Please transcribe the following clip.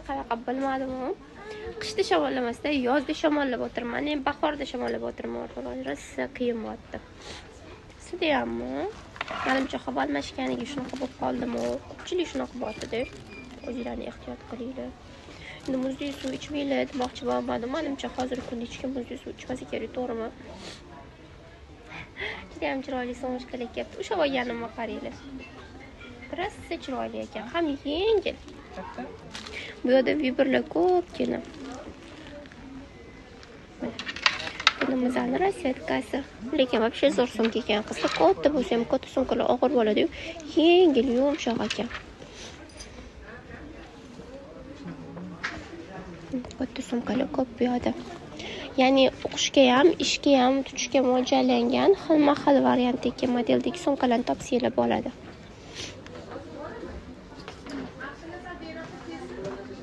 Qanaqa bilmadim. Qishda shamollamasda, yozda shamollab o'tirman, men bahorda shamollab o'tirman. O'rtoqlar, rosa qiyin bo'lyapti. Sizda-hammi? Manimcha havo almashganiga shunaqa bo'lib qoldimi? Ko'pchilik shunaqa bo'lyapti-da. O'zinglarni ehtiyot qilinglar. Endi muzli suv ichmanglar demoqchi bo'lmadim. Manimcha hozirgi kunda hech kim muzli suv ichmasa kerak, to'g'rimi? Juda ham chiroyli somochkalar kelyapti. O'sha olganimni qaranglar. Rosa chiroyli ekan, ham yengil. Bu yerda vibrlar ko'pgina. Bunimizani rasvetkasi. Lekin вообще zo'r sumka ekan. Qizlar katta bo'lsa ham katta sumkalar og'ir bo'ladi-yu, yengil, yumshoq ekan. Katta sumkalar ko'p bu yerda. Ya'ni o'qishga ham, ishga ham tutishga mo'ljallangan xilma-xil variantdagi modeldagi sumkalarni topsanglar bo'ladi.